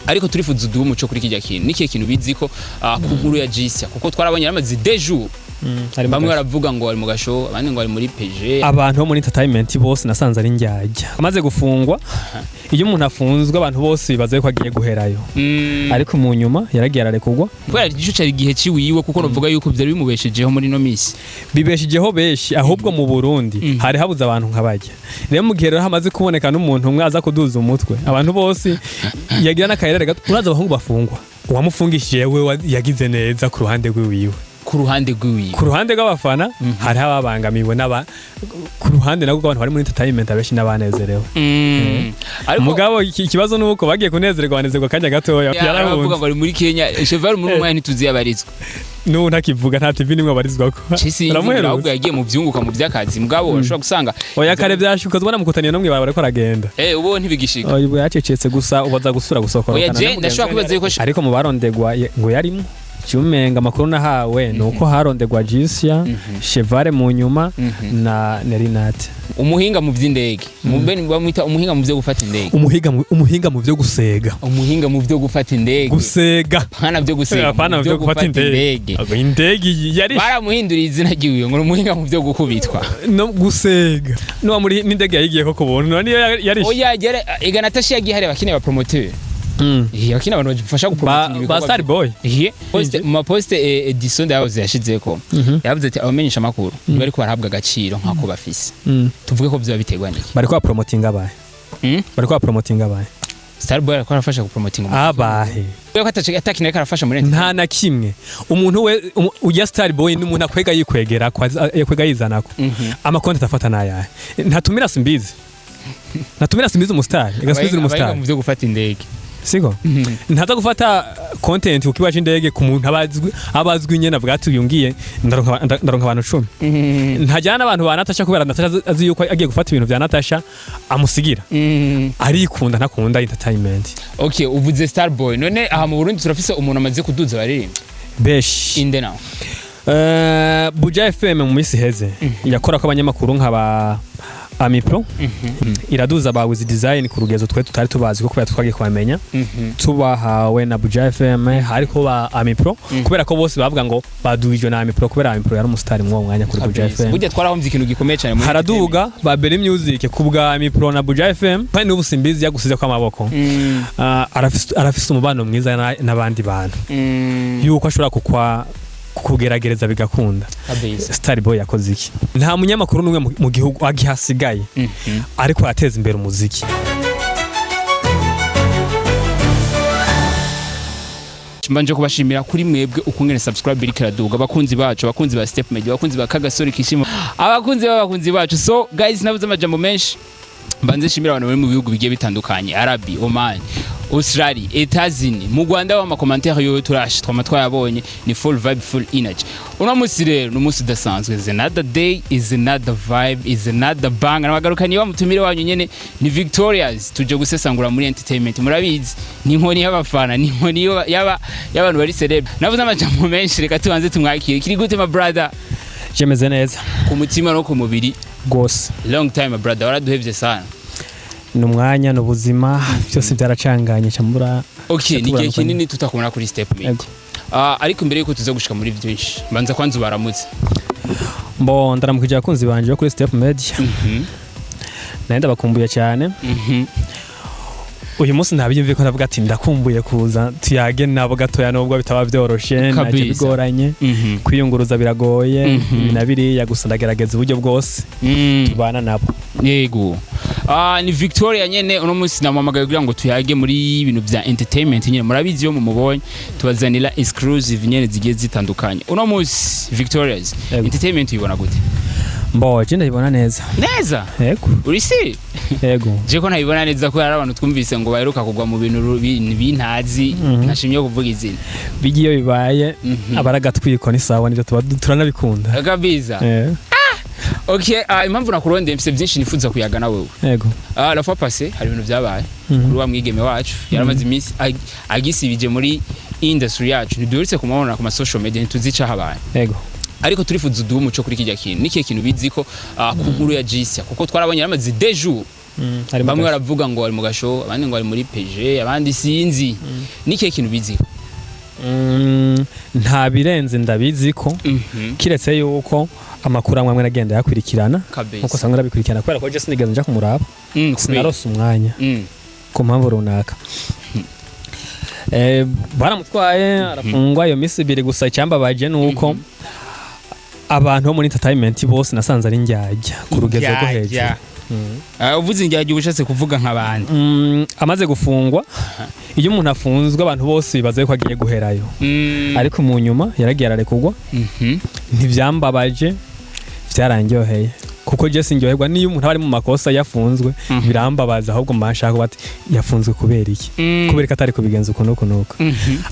Ariko turifuza uduhe umuco kuri kijya kintu. Nikihe kintu bizi ko ku nkuru ya Jisia? Kuko twarabonye yaramaze 2 jours. Ari mu Bamwe gasho. baravuga ngo ari mu gasho, abandi ngo ari muri PG. Abantu bo muri entertainment bose nasanze ari njyajya. Amaze gufungwa, iyo umuntu afunzwe abantu bose bibaza yuko agiye guherayo, ariko mu nyuma yaragiye ararekurwa. Kubera igico cari igihe ciwiwe, kuko novuga yuko vyari bimubeshejeho muri no misi. Bibeshijeho benshi. Ahubwo mu Burundi hari habuze abantu nk'abajya. Rero mu gihe rero hamaze kuboneka n'umuntu umwe aza kuduza umutwe abantu bose, yagira n'akayerere gato. Uraza abahungu bafungwa, uwamufungishije we yagize neza ku ruhande rw'iwiwe. Ku ruhande rwiwiwe. Ku ruhande rw'abafana hariho ababangamiwe, n'aba ku ruhande nabwo rw'abantu bari muri entertainment abenshi n'abanezerewe. Ariko Mugabo ikibazo ni uko bagiye kunezerwa, banezerwa akanya gatoya. aravuga Yarahunze. ngo ari muri Kenya. Cheval muri umwanya ntituzi yabarizwa. N'ubu ntakivuga, nta TV nimwe abarizwako. Cisi Uramuherutse? ahubwo yagiye mu vyunguka mu vy'akazi, mugabo urashobora gusanga Oya, kare byashuka tubona mukutaniye no mw'ibarabara ariko aragenda. Ubo ntibigishika. Oya, ubu yacecetse gusa, ubaza gusura gusokora. Oya, je ndashobora kwibaza yuko Ariko mu barondegwa ngo yarimo cyumenga, amakuru nahawe ni uko harondegwa Jisia, Chevale mu nyuma na Nerinate. Umuhinga mu vy'indege, mu bene bamwita umuhinga mu vyo gufata indege. Umuhinga mu byo gusega. Umuhinga mu vyo gufata indege. Gusega. Pana vyo gusega. Apana mu byo gufata indege. Ahubwo indege yari Baramuhinduriye izina ryiwe ngo ni umuhinga mu vyo gukubitwa. No gusega no muri n'indege yayigiye ko kubuntu none niyo yari Oya, gere ega Natasha yagiye hari abakine ba promoteur. Abakine, abantu bafasha gupromotinga Ba ibikorwa. Star Boy. Iye poste mu maposte Edison yavuze, yashizeko, yavuze ati abamenyesha amakuru bariko barahabwa agaciro nk'ako bafise. Tuvuge ko vyoba biterwa n'iki? Bariko ba promotinga abahe? Bariko ba promotinga abahe? Starboy ariko arafasha gupromotinga umuziki. Abahe? Kubera ko atakintu ariko arafasha muri Nta na kimwe. Umuntu we ujya Star Boy ni umuntu akwega yikwegera ko yakwega yizanako. Amakonti atafata nayahe? Ntatumira Simbizi, ntatumira Simbizi umustar, ega Simbizi ni Abahinga umustar. mu vyo gufata indege. Siko ntaza gufata content ku kibuga c'indege ku muntu abazwi, abazwi nyene, avuga ati uyu ngiye ndaronka abantu 10. Ntajyana n'abantu ba Natasha kubera Natasha azi yuko agiye gufata ibintu vya Natasha amusigira. Arikunda, ntakunda entertainment. Okay, uvuze Starboy. None aha mu Burundi turafise umuntu amaze kuduza abaririmba? Beshi. Inde nawe? Buja FM mu minsi iheze yakora ko abanyamakuru nka ba Amipro iraduza ba Wiz Design ku rugezo twe tutari tubazi ko kubera twagiye kubamenya tubahawe na Buja FM. Hariko ba Amipro, kubera ko bose bavuga ngo baduijwe na Amipro, kubera Amipro yari umusitari mu uwo mwanya kuri Buja FM. Burya twarahombye ikintu gikomeye cyane muri Haraduga ba Berry Music ku bwa Amipro na Buja FM, kandi n'ubu Simbizi yagusize ko amaboko. Arafise umubano mwiza n'abandi bantu yuko ashobora kukwa kugeragereza bigakunda. Star Boy yakoze iki? Nta munyamakuru n'umwe mu gihugu agihasigaye ariko arateza imbere umuziki. Mbanje kubashimira kuri mwebwe ukungene subscribe iriko iraduga, abakunzi bacu, abakunzi ba Step Media, abakunzi ba Kagasore Kishimo, abakunzi b'abakunzi bacu. So guys, nabuze amajambo menshi. Mbanze nshimira abantu bari mu bihugu bigiye bitandukanye: Arabi, Oman, Australia, Etats-Unis, mu Rwanda. Wa makomantere yoyo turashe twama twayabonye, ni full vibe, full energy. Uno munsi rero ni umunsi udasanzwe, is another day, is another vibe, is another bang. Nabagarukaniye wa mutumire wanyu nyene, ni Victorious. Tuje gusesangura muri entertainment. Murabizi, ni inkoni y'abafana, ni inkoni y'abantu bari celeb. Navuze amajambo menshi, reka tubanze tumwakire. Kiri gute, my brother? Jemeze neza. Ku mutima no ku mubiri? Rwose. Long time, my brother, waraduhevye sana. Ni umwanya, ni ubuzima, byose byaracanganye cyambura. Okay, ni igihe Turamukanye. kinini tutakubona kuri Step Media. Yego. Ariko mbere yuko tuza gushika muri byinshi, mbanza kwanza ubaramutse. Mbo ndaramukije abakunzi banje bo kuri Step Media. Naye ndabakumbuye cyane. Uyu munsi ntabyumviye ko ndavuga ati ndakumbuye kuza tuyage nabo gatoya, nubwo bitaba byoroshe naje bigoranye, kwiyunguruza biragoye, ibi na biriya, gusa ndagerageza uburyo bwose tubana nabo. Yego, ni Victoria nyene. Uno munsi namuhamagaye kugira ngo tuyage muri ibintu bya entertainment nyene. Murabizi, iyo mumubonye tubazanira exclusive nyene zigiye zitandukanye. Uno munsi, Victorious, Yego. entertainment uyibona gute? Mbo je ndabibona neza. Neza? Yego. Uri si Yego. Je ko ntabibona neza ko hari abantu twumvise ngo baheruka kugwa mu bintu bintazi, ntashimye kuvuga izina. Bigiye bibaye abari agatwiko ni sawa, nibyo tuba turanabikunda. Kabisa. Okay, impamvu nakurondeye, mfise byinshi nifuza kuyaga na wewe. Yego. La fois passée hari ibintu byabaye kuri wa mwigeme wacu yaramaze iminsi agisibije muri industry yacu. Ntiduherutse kumubona ku ma social media, ntituzi icaho habaye. Yego. Ariko turifuza uduhe umuco kuri kijya kintu. Nikihe kintu bizi ko ku nkuru ya Jisia? Kuko twarabonye yaramaze 2 jours. Ari mu Bamwe gasho. baravuga ngo ari mu gasho, abandi ngo ari muri PG, abandi sinzi. Ni ikihe kintu bizi? Nta birenze ndabizi ko, kiretse yuko amakuru amwe amwe agenda yakurikirana nkuko usanga arabikurikirana, kubera ko je sinigeze nja kumuraba. Kubera. Sinarose umwanya ku mpamvu runaka. Baramutwaye arafungwa iyo minsi 2 gusa. Icyambabaje ni uko abantu bo muri entertainment bose nasanze ari njyajya ku rugezo rwo hejuru. Indyarya. Ah, uvuze indyarya uba ushatse kuvuga nk'abandi? Amaze gufungwa, iyo umuntu afunzwe abantu bose bibaza yuko agiye guherayo, ariko mu nyuma yaragiye ararekurwa. Ntibyambabaje, byarandyoheye, kuko je sinryoherwa niyo umuntu aba ari mu makosa yafunzwe. Birambabaza ahubwo, mba nshaka kuba ati yafunzwe kubera iki, kubera ko atari kubigenza uku n'uku n'uku.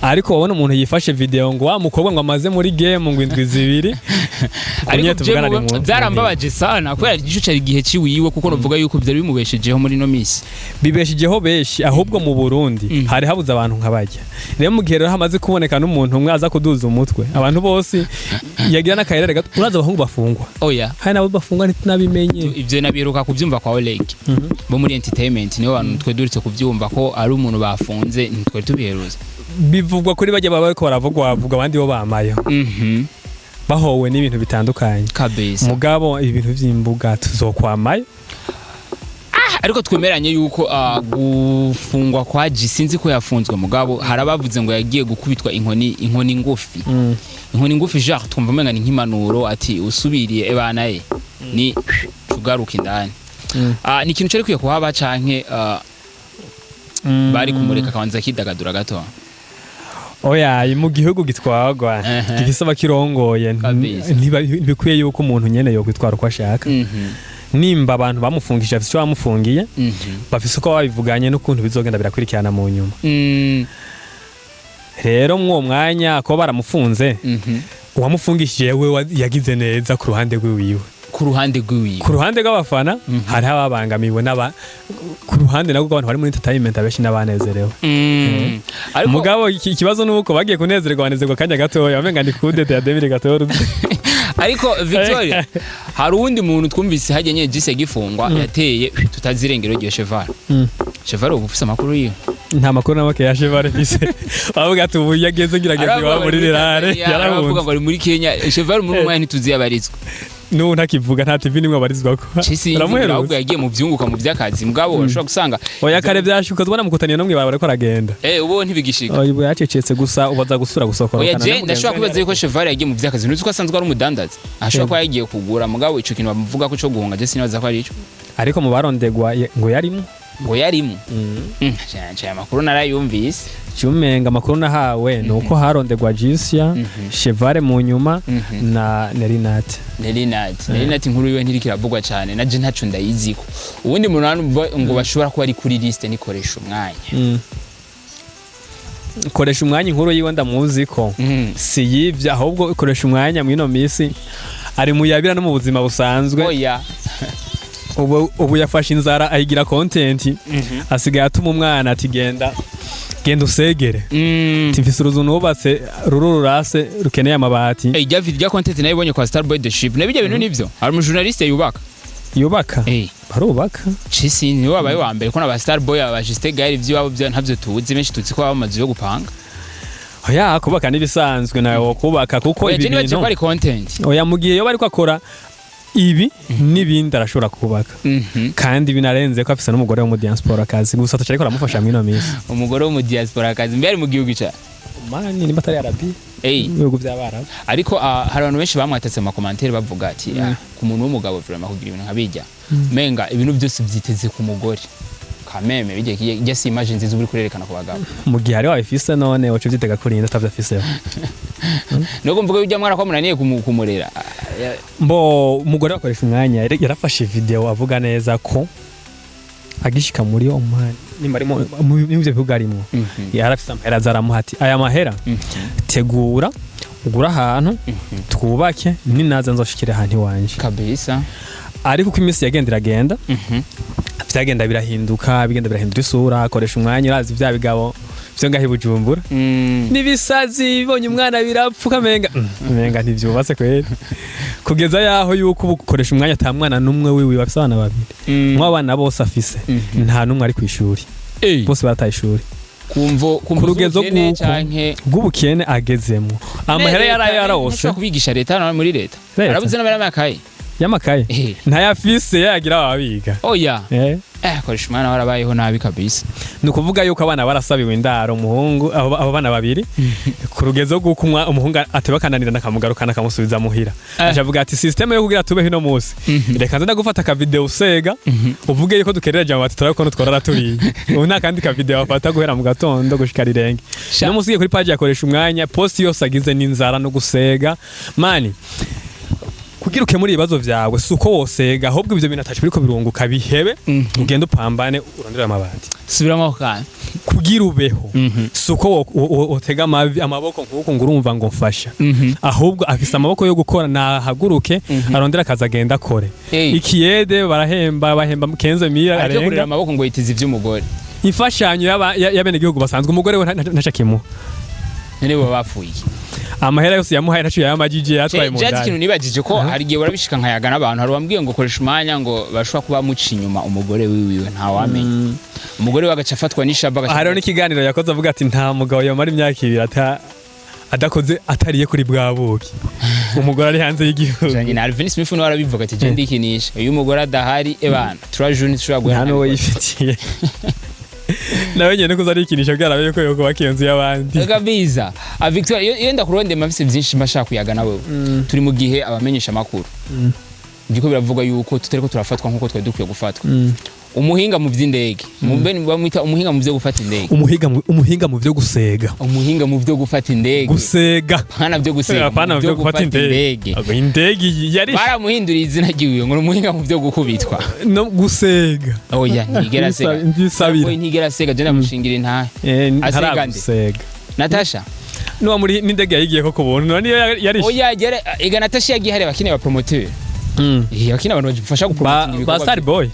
Ariko wabona umuntu yifashe video ngo wa mukobwa ngo amaze muri game ngo indwi 2. Ariko Nyine tuvugana je ari mu byarambabaje sana kubera igico cari igihe ciwiwe, kuko novuga yuko byari bimubeshejeho muri no misi. Bibeshijeho benshi ahubwo mu Burundi. Hari habuze abantu nk'abajya rero. Mu gihe rero hamaze kuboneka n'umuntu umwe aza kuduza umutwe abantu bose, yagira n'akayerere gato, uraza abahungu bafungwa. Oya. Hari nabo bafungwa ntitunabimenye. Ivyo nabiheruka kubyumva kwa Oleg bo muri entertainment, nibo bantu twe duritse kubyumva ko ari umuntu bafunze, ntitwari tubiheruza. Bivugwa kuri bajya baba bariko baravugwa, bavuga abandi bo bamayo bahowe n'ibintu bitandukanye. Kabisa. Mugabo ibintu vy'imbuga tuzokwamayo. Ariko twemeranye yuko gufungwa kwa G, sinzi ko yafunzwe, mugabo harabavuze ngo yagiye gukubitwa inkoni ngufi. Inkoni ngufi, genre twumva umenga ni nk'impanuro ati usubiriye ebana ye ni tugaruka indani. Ni ikintu cari kwiye kuhaba canke bari kumureka akabanza akidagadura gato? Oya, mu gihugu gitwagwa gifise abakirongoye, ntibikwiye yuko umuntu nyene yokwitwara uko ashaka. Nimba abantu bamufungishije bafise ico bamufungiye, bafise uko babivuganye n'ukuntu bizogenda birakurikirana mu nyuma. Rero mw'uwo mwanya ko baramufunze, uwamufungishije we yagize neza ku ruhande rw'iwiwe. Ku ruhande rw'iwiwe. Ku ruhande rw'abafana hariho ababangamiwe, n'aba ku ruhande nabwo rw'abantu bari muri entertainment abenshi n'abanezerewe. Ariko Mugabo ikibazo ni uko bagiye kunezerwa, banezerwa akanya gatoya, bamenga ni kudeta ya 2014. Ariko Victoria, hari uwundi muntu twumvise hajya nyene jise gifungwa yateye tutazirengero iryo Cheval. Cheval ubu ufise amakuru yiwe? Nta makuru na make ya Cheval mfise. Bavuga ati ubu yageze ngira iwabo muri rirare. Aravuga Yarahunze. ngo ari muri Kenya. Cheval muri umwanya ntituzi yabarizwa. N'ubu ntakivuga, nta TV nimwe abarizwako. Cisi Uramuheruza? ahubwo yagiye mu vyunguka mu vy'akazi, mugabo urashobora gusanga Oya, kare byashuka tubona mukutaniye no mw'ibarabara ariko aragenda. Ubu ntibigishika. Oya, ubu yacecetse gusa, ubaza gusura gusohokana. Oya, je ndashobora kwibaza yuko Cheval yagiye mu vy'akazi, ntuzi ko asanzwe ari umudandaza, ashobora kuba yagiye kugura. Mugabo ico kintu bamuvuga ko co guhunga, je sinibaza ko ari ico. Ariko mu barondegwa ngo yarimo. Ngo yarimo. Cya amakuru narayumvise. Cyumenga amakuru nahawe ni uko harondegwa Jisia, Chevale mu nyuma na Nerinate. Nerinat inkuru yiwe ntiriko iravugwa cyane, naje ntaco ndayiziko. Ubundi muntu hano ngo bashobora kuba ari kuri liste nikoresha umwanya. Koresha umwanya, inkuru yiwe ndamuzi ko si yivye, ahubwo ikoresha umwanya mw'ino misi ari muyabira no mu buzima busanzwe. Oya. Ubu yafashe inzara ayigira content, asigaye atuma umwana ati genda genda usegere, ati mfise uruzu nubatse ruru rurase rukeneye amabati. Rya content nayibonye kwa Starboy the Ship, nabijya bintu nivyo, hari umujournaliste yubaka. Yubaka? Barubaka. Cisi niwe wabaye wa mbere ko n'aba Starboy, aba Justin Gaël, ivy'iwabo byo ntavyo tuzi, benshi tuzi ko baba amazu yo gupanga. Oya, kubaka n'ibisanzwe nawe wokubaka kuko Oya, ibi je nibaje bintu ko ari content. Oya, mu gihe iyo bariko akora ibi n'ibindi arashobora kubaka. Kandi binarenze ko afise n'umugore wo mu diaspora, akazi gusa ataca ariko aramufasha mw'ino minsi. Umugore wo mu diaspora kazi mbere mu gihugu ca Mani nimba atari Arabi, mu bihugu by'Abarabu. Ariko hari abantu benshi bamwatatse mu makomantere bavuga ati ku muntu w'umugabo vraiment kugira ibintu nkabijya, menga ibintu byose byiteze ku mugore kameme, bijya kijya si image nziza uri kurerekana ku bagabo. Mu gihe hari wabifise, none waca uvyitega kurinda atavyafise? Nuko mvuga ujya mwana ko munaniye kumurera. Mbo umugore bakoresha umwanya yarafashe video avuga neza ko agishika muri Oman, nimba ari mu ivyo bihugu arimwo, yarafise amahera, azaramuha ati aya mahera tegura ugura ahantu twubake, ninaza nzoshikira ahantu iwanje. Kabisa. Ariko uko iminsi yagenda iragenda, vyagenda birahinduka, bigenda birahindura isura. Akoresha umwanya, urazi vya bigabo Vyo ngaho i Bujumbura n'ibisazi bibonye umwana birapfa, ukamenga umenga ntivyubatse kweri, kugeza yaho yuko ubu ukoresha umwanya ata mwana n'umwe wiwe bafise, abana babiri. Mw'abana bose afise, nta n'umwe ari kw'ishuri. Bose barataye ishuri. Kumvo Ku rugezo z'ubukene rw'uko canke bw'ubukene agezemwo, amahera yarayo yarose. Ntashobora kubigisha leta hano muri leta. Leta? Arabuze n'amakaye. Y'amakaye? Ntayafise, yayagira ababiga. Oya. Koresha umwana warabayeho nabi kabisa. Ni ukuvuga yuko abana barasabiwe indaro, umuhungu abo bana babiri, ku rugezo rw'uko umuhungu ateba akananirana, akamugarukana, akamusubiza muhira. Aca avuga ati: "Système yo kugira tubeho ino munsi, reka nze ndagufata akavideo usega, uvuge yuko dukerereje amabati, turabe ko tworara turiye." Ubu nta kandi kavideo afata guhera mu gatondo gushika rirenge. Sha. No munsi ugiye kuri page yakoresha umwanya, post yose agize n'inzara no gusega. Mani, kugira ukemure ibibazo vyawe si uko wosega, ahubwo ivyo bintu ataco biriko birunguka, bihebe, ugende upambane, urondere amabati. Subiramo ako kantu. Kugira ubeho si uko wotega amavi amaboko nk'uku ngo urumva ngo mfasha, ahubwo afise amaboko yo gukora, nahaguruke arondere akazi, agenda akore. Ikiyede barahemba, bahemba 15 mille Ariko kurera arenga. amaboko ngo yiteze ivy'umugore. Imfashanyo y'abenegihugu basanzwe, umugore we ntaco akimuha. None bo bapfuye iki? Amahera yose yamuhaye ntaco yayamajije, yatwaye mu Jazi, ikintu ndani. nibajije ko hari igihe barabishika nkayaga n'abantu, hari uwambwiye ngo koresha umwanya ngo bashobora kuba muca inyuma umugore wiwiwe, ntawamenya, umugore we agaca afatwa n'ishaba agaca. Hariho n'ikiganiro yakoze avuga ati nta mugabo yamara imyaka 2 adakoze, atariye kuri bwa buki, umugore ari hanze y'igihugu. Janye na Alvin Smith niwe arabivuga ati je ndikinisha, iyo umugore adahari, ebana, 3 jours ntishobora guhera. Nta n'uwo yifitiye, nawe nyene kuza arikinisha bwarabe yuko yokubaka iyo nzu y'abandi. Kabisa. A Victor, iyo ndakurondeye mafise byinshi mba shaka kuyaga nawe. Turi mu gihe abamenyesha amakuru biriko biravugwa yuko tutariko turafatwa nkuko twari dukwiye gufatwa. Umuhinga mu vy'indege, mbe bamwita umuhinga mu vyo gufata indege? Umuhinga mu vyo gusega. Umuhinga mu vyo gufata indege. Gusega. Pana vyo gusega. Apana mu vyo gufata indege. Ahubwo indege yari Baramuhinduriye izina ryiwe ngo ni umuhinga mu vyo gukubitwa. No gusega. Oya, ntigera asega. Ndisabira. Oya, ntigera asega, je ndamushingira intahe. Asega nde? Ntaragusega. Natasha. Nuwa muri n'indege yayigiye ko kubuntu, none niyo yari Oya, gere ega Natasha yagiye hareba bakine ba promoteur. Bakine abantu bafasha gupromotinga Ba ibikorwa. Star Boy.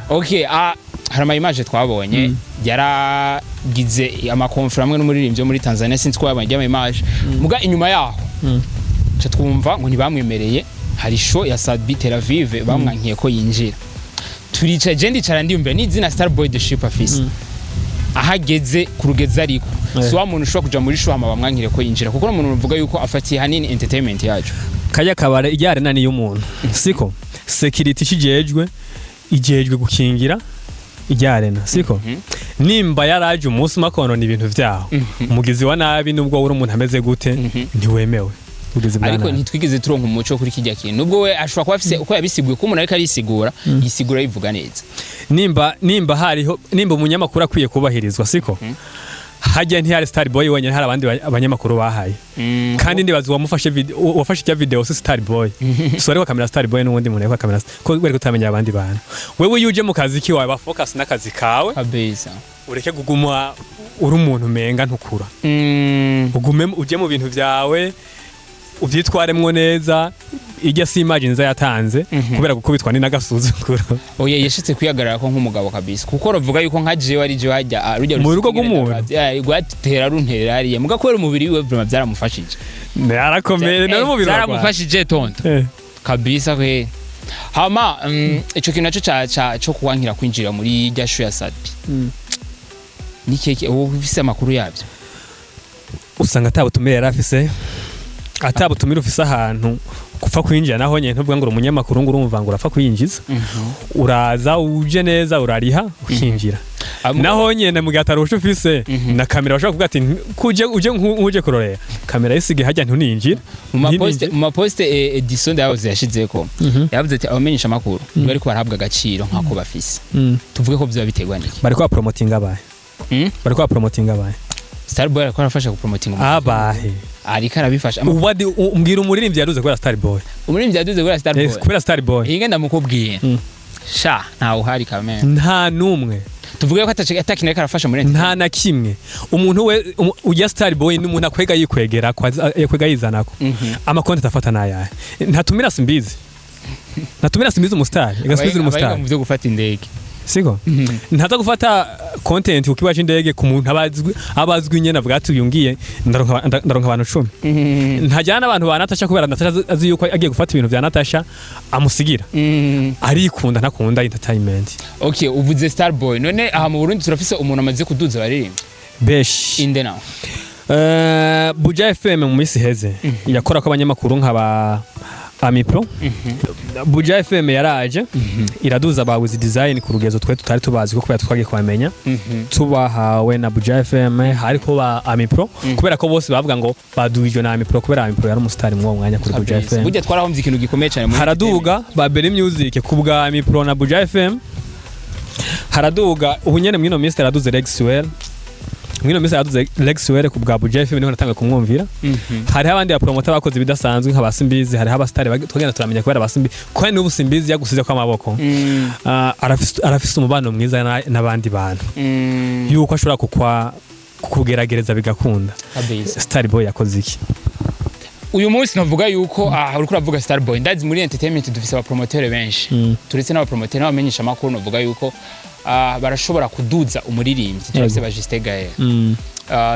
Okay, hari ama image twabonye yaragize amakonfera amwe n'umuririmbyi wo muri Tanzania, sinzi ko yabonye ama image. Muga inyuma yaho ca twumva ngo ntibamwemereye, hari show ya Sadbi Tel Aviv bamwankiye ko yinjira. Turicaye, je ndicara ndiyumvira n'izina Star Boy the Ship afise, ahageze ku rugeza, ariko si wa muntu ushobora kuja muri show hama bamwankire ko yinjira, kuko n'umuntu uvuga yuko afatiye hanini entertainment yacu. Kajya kabare ijyare nani y'umuntu, siko security ishijejwe, ijejwe gukingira ijyarena, siko nimba yaraje umunsi umwe akonona ibintu vyaho, umugizi wa nabi, nubwo uri umuntu ameze gute, ntiwemewe ubugizi bwa Ariko nabi. ntitwigeze turonka umuco kuri kijya kintu, nubwo we ashobora kuba afise uko yabisiguye, ko umuntu ariko arisigura, yisigura yivuga neza. Nimba hariho, nimba umunyamakuru akwiye kubahirizwa, siko hajya ntihari Star Boy wenyine, hari abandi abanyamakuru bahaye. Kandi ndibaza uwamufashe video, uwafashe ijya video si Star Boy, so ariko kamera Star Boy n'uwundi muntu ariko kamera, ko bari kutamenya abandi bantu. Wewe iyo uje mu kazi kiwawe, ba focus n'akazi kawe, ureke kuguma uri umuntu umenga ntukura. Ugume uje mu bintu vyawe, uvyitwaremwo neza. Ijya si image nziza yatanze kubera gukubitwa ni n'agasuzuguro. Oya, yashitse kwihagarara ko nk'umugabo kabisa, kuko ravuga yuko nka jewe ari jewe hajya rujya Mu rugo rusigira rw'umuntu? Rwatera runtera hariya, muga kubera umubiri wiwe vraiment byaramufashije. Yarakomeye none umubiri uragwaye. Byaramufashije tonto. Kabisa kwe. Hama ico kintu naco ca ca co kuwankira kwinjira muri rya show ya Sadbi ni keke, ubu ufise amakuru yabyo? Usanga atabutumire yari afise. Atabutumire ufise ahantu kupfa kwinjira, naho nyene ntuvuga ngo uri umunyamakuru ngo urumva ngo urapfa kwinjiza. Uraza uje neza, urariha, ukinjira. Naho nyene mu gihe atarusha ufise na kamera, bashobora kuvuga ati kuje uje nk'uje kurorera, kamera yisigaye hajya, ntuninjira. Mu maposte Ntininjire. Mu maposte Edison yavuze, yashizeko, yavuze ati abamenyesha amakuru bariko barahabwa agaciro nk'ako bafise. Tuvuge ko vyoba biterwa n'iki? Bariko bapromotinga abahe? Bariko bapromotinga abahe? Starboy ariko arafasha gupromotinga umuziki. Abahe? Ariko arabifasha. Ubu umbwira umuririmbyi yaruze kubera Star Boy. Umuririmbyi yaduze kubera Starboy? Kubera Star Boy. Iyi ngenda mukubwiye. Sha, ntawe uhari kamere. Nta numwe. Tuvuge ko atakintu ariko arafasha muri Nta na kimwe. Umuntu we ujya Star Boy ni umuntu akwega yikwegera ko yakwega yizanako. Amakonti afata nayahe? Ntatumira Simbizi, ntatumira Simbizi umustar, igasubiza Abahinga umustar. mu byo gufata indege. Siko ntaza gufata content ku kibuga c'indege ku muntu abazwi nyene, avuga ati: "Uyu ngiye ndaronka abantu 10." Ntajyana abantu ba Natasha kubera Natasha azi yuko agiye gufata ibintu vya Natasha amusigira. Arikunda, ntakunda entertainment. Okay, uvuze Starboy. None aha mu Burundi turafise umuntu amaze kuduza abaririmba? Beshi. Inde nawe? Buja FM mu minsi iheze yakora ko abanyamakuru nka ba Amipro. Buja FM yaraje iraduza ba Wiz Design ku rugezo twe tutari tubazi, ko kubera twagiye kubamenya tubahawe na Buja FM. Hariko ba Amipro, kubera ko bose bavuga ngo baduwijwe na Amipro, kubera Amipro yari umusitari muri uwo mwanya kuri Buja FM. Burya twarahombye ikintu gikomeye cyane muri Haraduga ba Berry Music ku bwa Amipro na Buja FM. Haraduga ubu nyene mwino minsi haraduze Rexwell, mwino minsi haraduze Rexwell ku bwa Buja FM, niho natanga kumwumvira. Hariho abandi bapromota bakoze ibidasanzwe nka ba Simbizi, hariho abasitari twagenda turamenya kubera ba Simbizi, kandi n'ubu Simbizi yagusize ko amaboko. Arafise umubano mwiza n'abandi bantu, yuko ashobora kukugeragereza bigakunda. Kabisa. Starboy yakoze iki? Uyu munsi navuga yuko aha uriko uravuga Starboy, ndazi muri entertainment dufise abapromoteur benshi. Turetse n'abapromoteur n'abamenyesha amakuru, navuga yuko barashobora kuduza umuririmbyi. Turafise ba Justin Gael,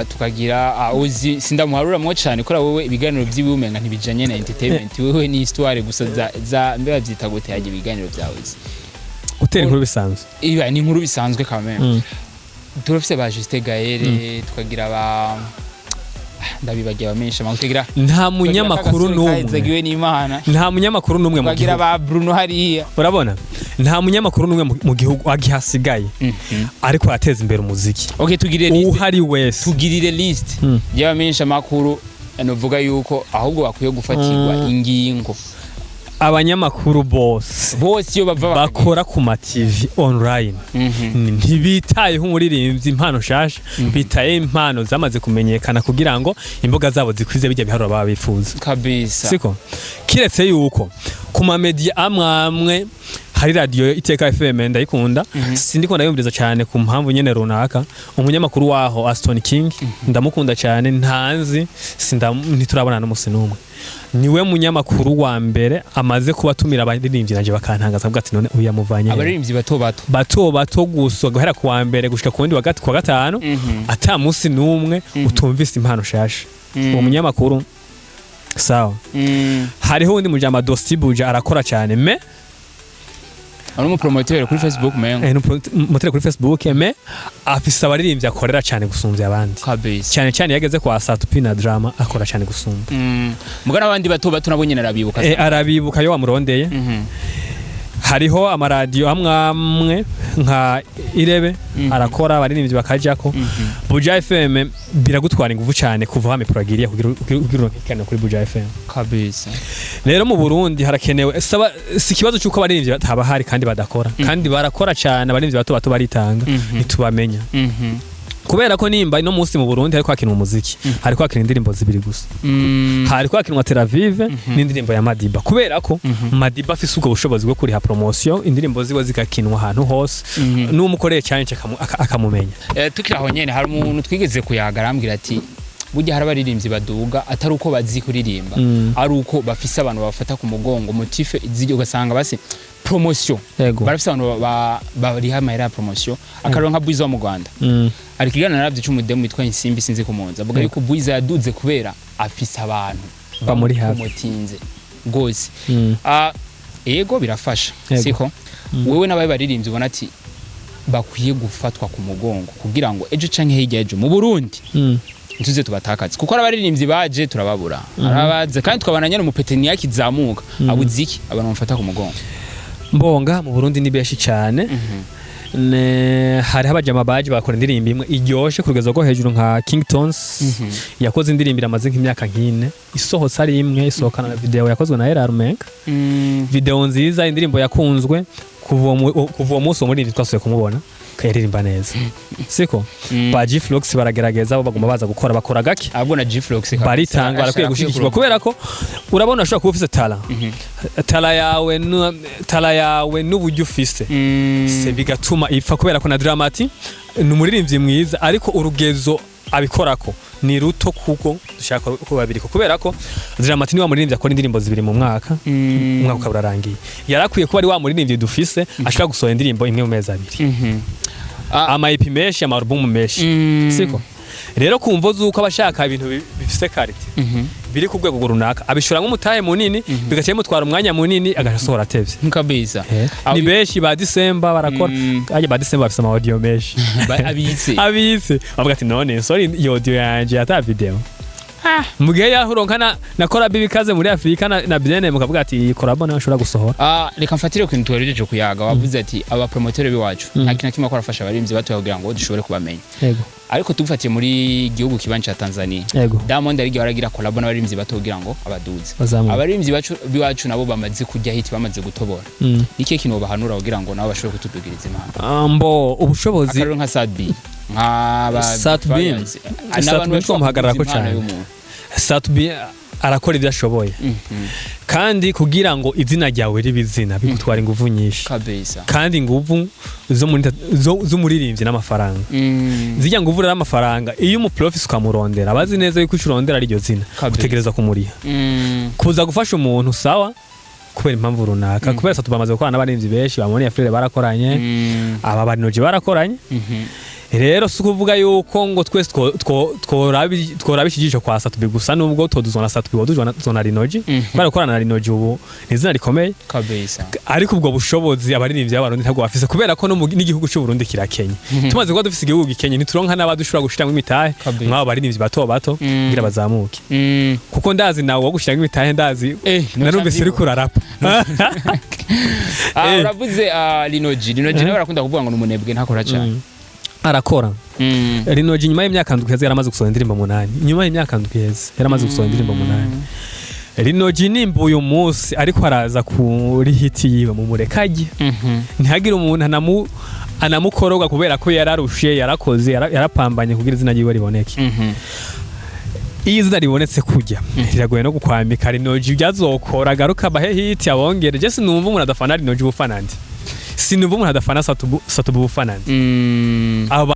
tukagira Ozi, sindamuharuramwo cyane kubera wewe ibiganiro vyiwe umenga ntibijanye na entertainment, wewe ni histoire gusa za mbe bavyita gute hajya ibiganiro vya Ozi? Gutera inkuru bisanzwe. Iba ni inkuru bisanzwe quand même. Turafise ba Justin Gael, tukagira ba ndabibagiye abamenyesha amakuru, tukagira Nta munyamakuru n'umwe, kazagiwe n'Imana, nta munyamakuru n'umwe mu tukagira gihugu. ba Bruno hariya. Urabona, nta munyamakuru n'umwe mu gihugu agihasigaye ariko arateza imbere umuziki. Okay, tugirire list. Uhari wese. Tugirire list y'abamenyesha amakuru novuga yuko ahubwo bakwiye gufatirwa ingingo. Abanyamakuru bose bose iyo bava bakagera. Bakora ku ma TV online ntibitayeho umuririmbyi impano nshasha, bitaye impano zamaze kumenyekana kugira ngo imbuga zabo zikwize bijya biharuro baba bifuza. Kabisa. Siko kiretse yuko ku ma media amwe amwe hari radiyo Iteka FM, ndayikunda, sindiko ndayumviriza cyane ku mpamvu nyene runaka. Umunyamakuru waho Aston King ndamukunda cyane, ntanzi ntiturabona n'umusi n'umwe. Niwe munyamakuru wa mbere amaze kubatumira abaririmbyi nanje bakantangaza, avuga ati: "None uyu yamuvanye he?" Abaririmbyi bato bato. Bato bato gusa, guhera ku wa mbere gushika ku wundi wa gatanu, ata munsi n'umwe utumvise impano shasha. Uwo munyamakuru sawa. Hariho undi mujama Dosti Buja, arakora cyane me Ari umupromoteur kuri Facebook mengo. Mutere kuri Facebook, mais afise abaririmbyi akorera cyane gusumbya abandi. Kabisa. Cyane cyane iyo ageze kwa Satupi na Drama akora cyane gusumba. Muga n'abandi bato bato nabo nyene arabibuka. Arabibuka iyo wamurondeye. Hariho amaradiyo amwe amwe nka Irebe, arakora abaririmbyi bakajako. Buja FM biragutwara ingufu cyane kuva hame pragiriya kugira uronke ikiganiro kuri Buja FM. Kabisa. Rero mu Burundi harakenewe saba, si ikibazo cy'uko abaririmbyi bataba hari kandi badakora, kandi barakora cyane. Abaririmbyi bato bato baritanga, ntitubamenya kubera ko nimba ino munsi mu Burundi hariko hakinwa umuziki, hariko hakinwa indirimbo zibiri gusa. Hariko hakinwa Tel Aviv n'indirimbo ya Madiba, kubera ko Madiba afise ubwo bushobozi bwo kuriha promotion, indirimbo ziwe zigakinwa ahantu hose, n'umukoreye cyane akamumenya. Tukiri aho nyene, hari umuntu twigeze kuyaga arambwira ati: "Burya hari abaririmbyi baduga atari uko bazi kuririmba, ari uko bafise abantu babafata ku mugongo, motif zijya ugasanga base promotion, barafise abantu bariha amahera ya promotion." Akaronka Bwiza wo mu Rwanda. Ari ikiganiro naravye c'umudemu witwa Insimbi, sinzi kumunza, avuga yuko Bwiza yaduze kubera afise abantu Bamuri hafi. bamupromotinze gose. Ego birafasha. Siko wewe n'abaye baririmbyi ubona ati bakwiye gufatwa ku mugongo kugira ngo ejo canke hirya ejo mu Burundi ntuze tubatakaze, kuko abaririmbyi baje turababura, arabaza kandi tukabana nyene umupeteni yakizamuka abuze iki abantu bamufata ku mugongo. Mbonga mu Burundi ni benshi cyane. Hariho abajama baje bakora indirimbo imwe iryoshe ku rugero rwo hejuru nka King Tones. Yakoze indirimbo iramaze nk'imyaka nk'ine isohotse ari imwe, isohokana na video yakozwe na Erarmenk. Video nziza, indirimbo yakunzwe. Kuva uwo munsi uwo muririmbyi twasubiye kumubona kayaririmba neza, siko? Ba G-Flux baragerageza, bo baguma baza gukora, bakora gake. Ahubwo na G-Flux Baritanga, barakwiye gushyigikirwa, kubera ko urabona ushobora kuba ufise talent yawe n'uburyo ufise se bigatuma ipfa, kubera ko na Dramati ni umuririmbyi mwiza, ariko urugezo abikorako Ni ruto kuko dushaka ko babiri, kubera ko Drama T ni wa muririmbyi akora indirimbo zibiri mu mwaka, umwaka ukaba urarangiye. Yarakwiye kuba ari wa muririmbyi dufise ashobora gusohora indirimbo imwe mu mezi 2, ama EP menshi, ama album menshi, siko? Rero kumvo zuko abashaka ibintu bifise qualité, biri ku rwego runaka, abishora nk'umutahe munini, bigaca bimutwara umwanya munini, agasohora atevye. Kabisa. Ni benshi ba December barakora, ajya ba December bafise ama audio menshi. Abitse. Abitse, bavuga ati: "None sorry, iyo audio yanje ata video." Mu gihe yahuronka na collabo ibikaze muri Afrika na Bien, mukavuga ati iyi collabo nayo nshobora gusohora. Ah, reka mfatire ku kintu tuherejeje kuyaga. Wavuze ati aba promoteur biwacu nta kintu na kimwe bakora abaririmbyi batoya kugira ngo dushobore kubamenya. Ariko tugufatiye muri gihugu kibanyi ca Tanzania, Diamond ari waragira collabo n'abaririmbyi bato kugira ngo abaduze. Bazamuka. Abaririmbyi bacu biwacu nabo bamaze kurya hit, bamaze gutobora, ni ikihe kintu bahanura kugira ngo nabo bashobore kutudugiriza impano? Ah, mbo ubushobozi. Akarero nka Sat-B, nka Sat-B. Sat-B twamuhagararako cane. Sat-B arakora ibyo ashoboye, kandi kugira ngo izina ryawe ribe izina bigutwara inguvu nyinshi, kandi inguvu zo z'umuririmbyi n'amafaranga. Zijya nguvu rero, amafaranga, iyo umuprofisi ukamurondera abazi neza yuko icyo urondera ari iryo zina, utegereza kumuriha. Kuza gufasha umuntu sawa, kubera impamvu runaka, kubera Sat-B bamaze gukorana n'abaririmbyi benshi, bamoniye Frere barakoranye, aba barinoji barakoranye. Rero si ukuvuga yuko ngo twese tworaba ikijisho kwa Sat-B gusa, nubwo toduzona Sat-B, woduzona Lino G, kubera gukorana na Lino G ubu ni izina rikomeye. Ariko ubwo bushobozi abaririmbyi b'Abarundi ntabwo bafise, kubera ko no n'igihugu cy'u Burundi kirakenye. Tumaze kuba dufise igihugu gikenye, ntituronka n'abadushobora gushiramwo imitahe mw'abo baririmbyi bato bato kugira bazamuke, kuko ndazi nawe wo gushiramwo imitahe, ndazi narumvise uriko urarapa. Uravuze Lino G. Lino G nawe barakunda kuvuga ngo ni umunebwe, ntakora cyane. Arakora. Lino G nyuma y'imyaka 7 iheze yaramaze gusohora indirimbo 8. Nyuma y'imyaka 7 iheze yaramaze gusohora indirimbo 8. Lino G nimba uyu munsi ariko araza kuri hit yiwe, mu murekajye, ntihagire umuntu anamukoroga, kubera ko yararushe, yarakoze, yarapambanye kugira izina ryiwe riboneke. Iyo izina ribonetse kujya riragoye no gukwambika. Lino G byazokora agaruka abahe hit abongere. Je sinumva umuntu adafana Lino G ubufana ndi, sinumva umuntu adafana Sat-B ubufana ndi. Abo.